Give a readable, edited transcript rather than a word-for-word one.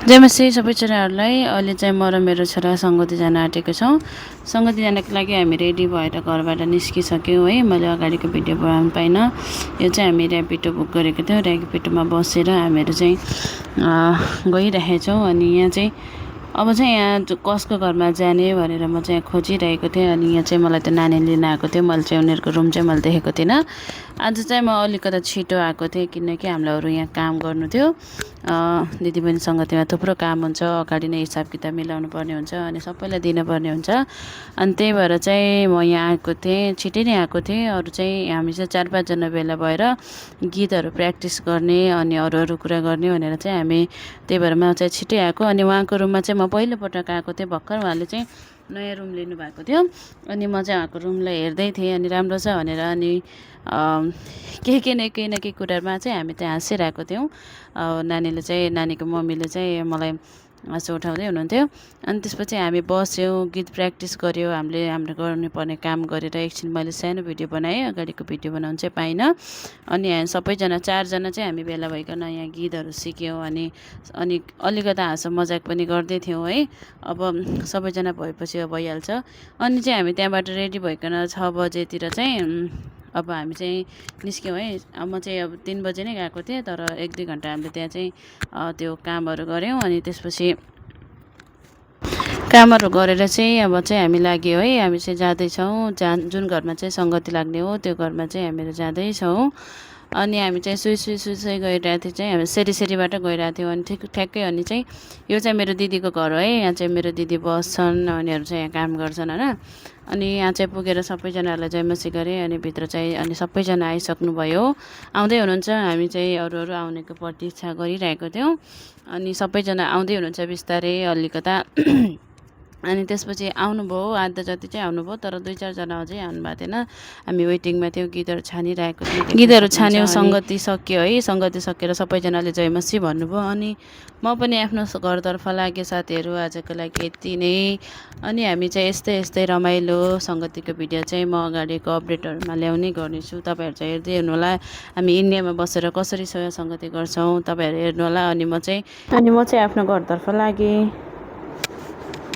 जयमसी सबैजनाहरूलाई अहिले चाहिँ म र मेरो छोरा सङ्गति जान आँटेको छौँ। सङ्गति जानको लागि हामी रेडी भएर घरबाट निस्किसक्यौँ है। मैले अगाडिको भिडियो बनाउनु पाइनँ। यो चाहिँ हामी ऱ्यापिडो बुक गरेको थियौँ। ऱ्यापिडोमा बसेर हामीहरू चाहिँ गइरहेछौँ। अनि यहाँ चाहिँ अब चाहिँ यहाँ कसको घरमा जाने भनेर म चाहिँ खोजिरहेको थिएँ। अनि यहाँ चाहिँ मलाई त नानी लिन आएको थियो। मैले चाहिँ उनीहरूको रुम चाहिँ मैले देखेको थिइनँ। आज चाहिँ म अलिकति छिटो आएको थिएँ किनकि हामीलाई अरू यहाँ काम गर्नु थियो। दिदीबहिनी सङ्गतिमा थुप्रो काम हुन्छ, अगाडि नै हिसाब किताब मिलाउनु पर्ने हुन्छ अनि सबैलाई दिनुपर्ने हुन्छ। अनि त्यही भएर चाहिँ म यहाँ आएको थिएँ, छिटै नै आएको थिएँ। अरू चाहिँ हामी चाहिँ 4-5 जना भेला भएर गीतहरू प्र्याक्टिस गर्ने अनि अरू अरू कुरा गर्ने भनेर चाहिँ हामी, त्यही भएर म चाहिँ छिटै आएको। अनि उहाँको रुममा चाहिँ म पहिलोपटक आएको थिएँ भर्खर। उहाँले चाहिँ नयाँ रुम लिनुभएको थियो अनि म चाहिँ उहाँको रुमलाई हेर्दै थिएँ अनि राम्रो छ भनेर। अनि केही न केही कुरामा चाहिँ हामी त्यहाँ हाँसिरहेको थियौँ। नानीको मम्मीले चाहिँ मलाई हाँसो उठाउँदै हुनुहुन्थ्यो। अनि त्यसपछि हामी बस्यौँ, गीत प्र्याक्टिस गऱ्यौँ। हामीले हाम्रो गर्नुपर्ने काम गरेर एकछिन मैले सानो भिडियो बनाएँ। अगाडिको भिडियो बनाउनु चाहिँ पाइनँ। अनि हामी सबैजना 4 जना चाहिँ हामी भेला भइकन यहाँ गीतहरू सिक्यौँ। अनि अलिकता हाँसो मजाक पनि गर्दै थियौँ है। अब सबैजना भएपछि अब भइहाल्छ। अनि चाहिँ हामी त्यहाँबाट रेडी भइकन 6 बजेतिर चाहिँ अब हामी चाहिँ निस्क्यौँ है। म चाहिँ अब 3 बजे नै गएको थिएँ, तर 1-2 घन्टा हामीले त्यहाँ चाहिँ त्यो कामहरू गऱ्यौँ। अनि त्यसपछि कामहरू गरेर चाहिँ अब चाहिँ हामी लाग्यो है। हामी चाहिँ जाँदैछौँ जुन घरमा चाहिँ सङ्गति लाग्ने हो त्यो घरमा चाहिँ हामीहरू जाँदैछौँ। अनि हामी चाहिँ सुई गइरहेको थियौँ चाहिँ हामी सेरीबाट गइरहेको थियौँ। अनि ठ्याक्कै अनि चाहिँ यो चाहिँ मेरो दिदीको घर हो है। यहाँ चाहिँ मेरो दिदी बस्छन्, उनीहरू चाहिँ यहाँ काम गर्छन् होइन। अनि यहाँ चाहिँ पुगेर सबैजनालाई जयमसी गरेँ। अनि भित्र चाहिँ अनि सबैजना आइसक्नुभयो, आउँदै हुनुहुन्छ। हामी चाहिँ अरू आउनेको प्रतीक्षा गरिरहेको थियौँ। अनि सबैजना आउँदै हुनुहुन्छ बिस्तारै अलिकता। अनि त्यसपछि आउनुभयो, आधा जति चाहिँ आउनुभयो, तर 2-4 जना अझै आउनुभएको थिएन। हामी वेटिङमा थियौँ, गीतहरू छानिरहेको थियौँ। गीतहरू छान्यौँ, सङ्गति सक्यो है। सङ्गति सकेर सबैजनाले जयमसी भन्नुभयो। अनि म पनि आफ्नो घरतर्फ लागेँ। साथीहरू आजको लागि यति नै। अनि हामी चाहिँ यस्तै रमाइलो सङ्गतिको भिडियो चाहिँ म अगाडिको अपडेटहरूमा ल्याउने गर्नेछु। तपाईँहरू चाहिँ हेर्दै हुनुहोला। हामी इन्डियामा बसेर कसरी सङ्गति गर्छौँ तपाईँहरू हेर्नुहोला। अनि म चाहिँ आफ्नो घरतर्फ लागेँ।